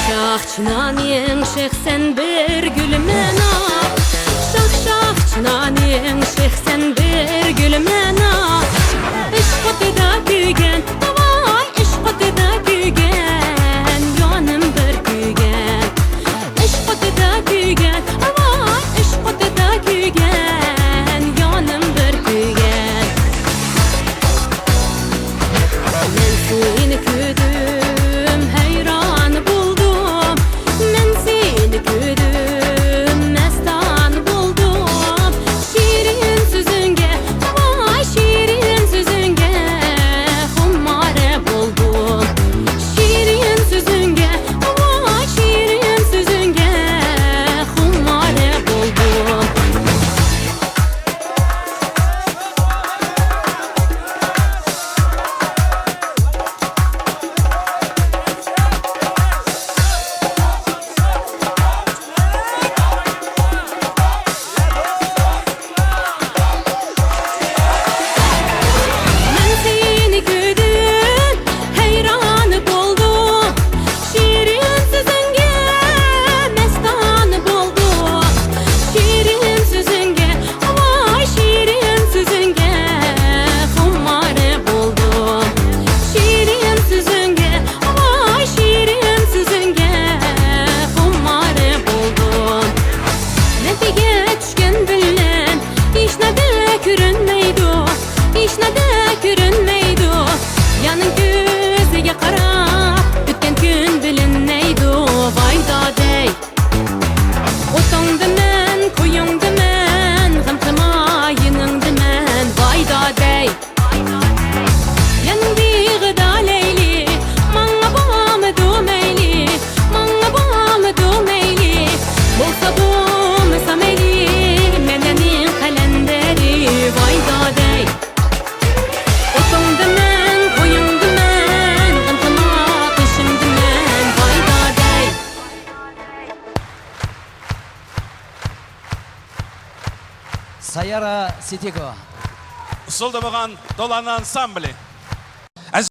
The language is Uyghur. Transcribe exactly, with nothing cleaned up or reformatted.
شاخ چىنانىڭ شېخى سەن بىر گۈلمەن ئاھ. شاخ، شاخ چىنانىڭ شېخى سەن بىر گۈلمەن ئاھ. ئىشق ئوتىدا كۆيگەن، ۋاي، ئىشق ئوتىدا كۆيگەن، جانىم بىر كۆيگەن. ئىشق ئوتىدا كۆيگەن، ۋاي، ئىشق ئوتىدا كۆيگەن، جانىم بىر كۆيگەن. مەن سېنى كۆردۈم، ھەيران بولدۇم. مەن سېنى كۆردۈم، مەستان بولدۇم. شېرىن سۆزۈڭگە، ۋاي، شېرىن سۆزۈڭگە خۇمارە بولدۇم. شېرىن سۆزۈڭگە، ۋاي، شېرىن سۆزۈڭگە خۇمارە بولدۇم. مەن سېنى كۆردۈم، ھەيران بولدۇم. شېرىن سۆزۈڭگە مەستانە بولدۇم. شېرىن سۆزۈڭگە، ۋاي، شېرىن سۆزۈڭگە خۇمارە بولدۇم. شېرىن سۆزۈڭگە، ۋاي، شېرىن سۆزۈڭگە خۇمارە بولدۇم. نەدىگە چۈشكەن بىلمەن، ھېچنەدە كۆرۈنمەيدۇ، ھېچنەدە كۆرۈنمەيدۇ. يارنىڭ كۆزىگە قاراپ، ئۆتكەن كۈن بىلىنمەيدۇ، ۋاي دادەي. ئوتۇڭدىمەن، كويۇڭدىمەن، غەم قىلما يېنىڭدىمەن، ۋاي دادەي. يەنە بىغىدا لەيلى، ماڭا بولمىدۇ مەيلى، ماڭا بولمىدۇ مەيلى. بولسا بولمىسا مەيلى، مەن ئەنە قەلەندەرى، ۋاي دادەي. ئوتۇڭدىمەن، كويۇڭدىمەن، غەم قىلما قېشىڭدىمەن، ۋاي دادەي. سايارا سىتىكو. ئۇسسۇلدا بولغان دولان ئانسامبىلى.